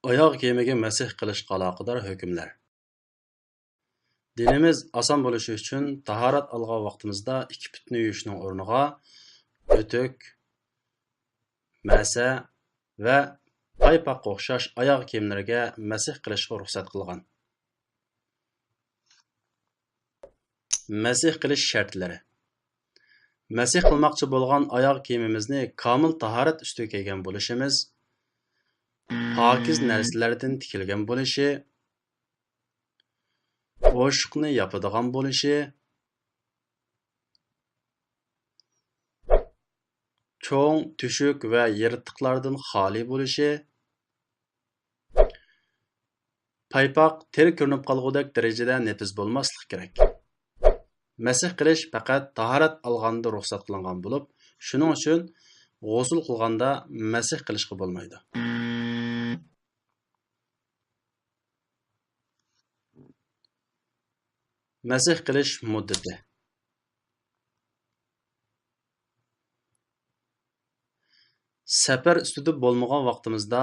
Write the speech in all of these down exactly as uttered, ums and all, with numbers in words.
ئاياغ كىيىمىگە مەسىھ قىلىشقا ئالاقىدار ھۆكۈملەر. دىنىمىز ئاسان بولۇشى ئۈچۈن تاھارەت ئالغان ۋاقتىمىزدا ئىككى پۇتنى يۇيۇشنىڭ ئورنىغا ئۆتۈك، مەسە ۋە پايپاققا ئوخشاش ئاياغ كىيىملىرىگە مەسىھ قىلىشقا رۇخسەت قىلغان. مەسىھ قىلىش شەرتلىرى. مەسىھ قىلماقچى بولغان ئاياغ كىيىمىمىزنى كامىل تاھارەت ئۈستىگە كىيگەن بولۇشىمىز، پاكىز نەرسىلەردىن تىكىلگەن بولۇشى، ئوشۇقنى ياپىدىغان بولۇشى، چوڭ تۆشۈك ۋە يىرتىقلاردىن خالىي بولۇشى، پايپاق تېرە كۆرۈنۈپ قالغۇدەك دەرىجىدە نېپىز بولماسلىقى كېرەك. مەسىھ قىلىش پەقەت تاھارەت ئالغاندا رۇخسەت قىلىنغان بولۇپ، شۇنىڭ ئۈچۈن غۇسۇل قىلغاندا مەسىھ قىلىشقا بولمايدۇ. مەسىھ قىلىش مۇددىتى. سەپەر ئۈستىدە بولمىغان ۋاقتىمىزدا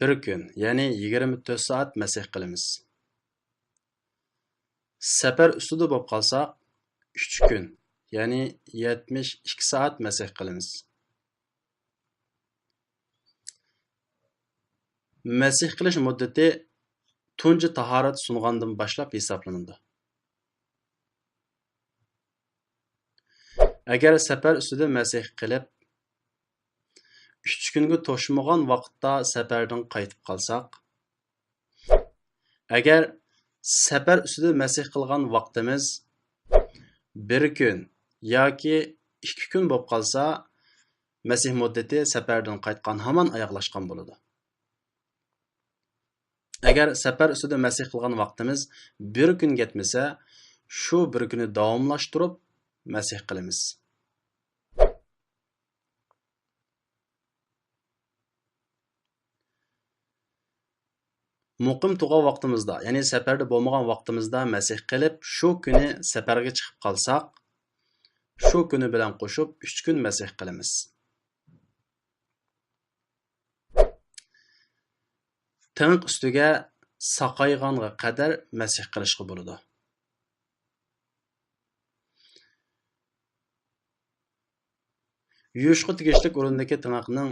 بىر كۈن، يەنى يىگىرمە تۆت سائەت مەسىھ قىلىمىز. سەپەر ئۈستىدە بولۇپ قالساق، ئۈچ كۈن، يەنى يەتمىش ئىككى سائەت مەسىھ قىلىمىز. مەسىھ قىلىش مۇددىتى تۇنجى تاھارەت سۇنغاندىن باشلاپ ھېسابلىنىدۇ. ئەگەر سەپەر ئۈستىدە مەسىھ قىلىپ، ئۈچ كۈنگە توشمىغان ۋاقىتتا سەپەردىن قايتىپ قالساق، ئەگەر سەپەر ئۈستىدە مەسىھ قىلغان ۋاقتىمىز بىر كۈن ياكى ئىككى كۈن بولۇپ قالسا، مەسىھ مۇددىتى سەپەردىن قايتقان ھامان ئاياغلاشقان بولىدۇ. ئەگەر سەپەر ئۈستىدە مەسىھ قىلغان ۋاقتىمىز بىر كۈنگە يەتمىسە، شۇ بىر كۈنى داۋاملاشتۇرۇپ مەسىھ قىلىمىز. مۇقىم تۇرغان ۋاقتىمىزدا، يەنى سەپەردە بولمىغان ۋاقتىمىزدا مەسىھ قىلىپ، شۇ كۈنى سەپەرگە چىقىپ قالساق، شۇ كۈنى بىلەن قوشۇپ ئۈچ كۈن مەسىھ قىلىمىز. تىڭىق ئۈستىگە ساقايغانغا قەدەر مەسىھ قىلىشقا بولىدۇ. يۇيۇشقا تېگىشلىك ئورۇندىكى تىڭىقنىڭ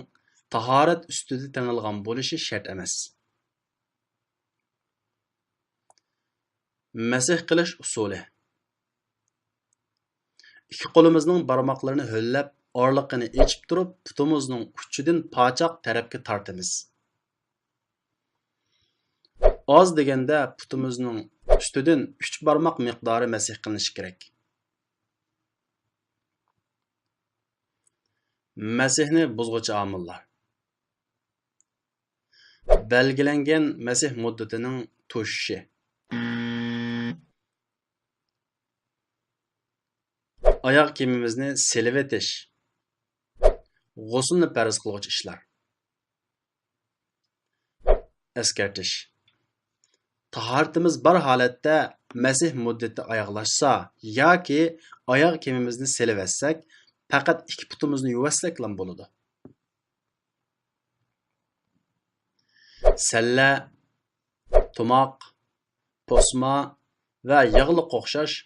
تاھارەت ئۈستىدە تېڭىلغان بولۇشى شەرت ئەمەس. مەسىھ قىلىش ئۇسۇلى. ئىككى قولىمىزنىڭ بارماقلىرىنى ھۆللەپ، ئارىلىقىنى ئېچىپ تۇرۇپ، پۇتىمىزنىڭ ئۇچىدىن پاچاق تەرەپكە تارتىمىز. ئاز دېگەندە پۇتىمىزنىڭ ئۈستىدىن ئۈچ بارماق مىقدارى مەسىھ قىلىنىشى كېرەك. مەسىھنى بۇزغۇچى ئامىللار. بەلگىلەنگەن مەسىھ مۇددىتىنىڭ توشۇشى. ئاياغ كىيىمىمىزنى سېلىۋېتىش. غۇسۇلنى پەرز قىلغۇچ ئىشلار. ئەسكەرتىش. تاھارىتىمىز بار ھالەتتە مەسىھ مۇددىتى ئاياغلاشسا ياكى ئاياغ كىيىمىمىزنى سېلىۋەتسەك، پەقەت ئىككى پۇتىمىزنى يۇۋەتسەكلا بولىدۇ. سەللە، تۇماق، پوسما ۋە ياغلىققا ئوخشاش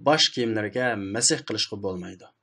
باش كىيىملىرىگە مەسىھ قىلىشقا بولمايدۇ.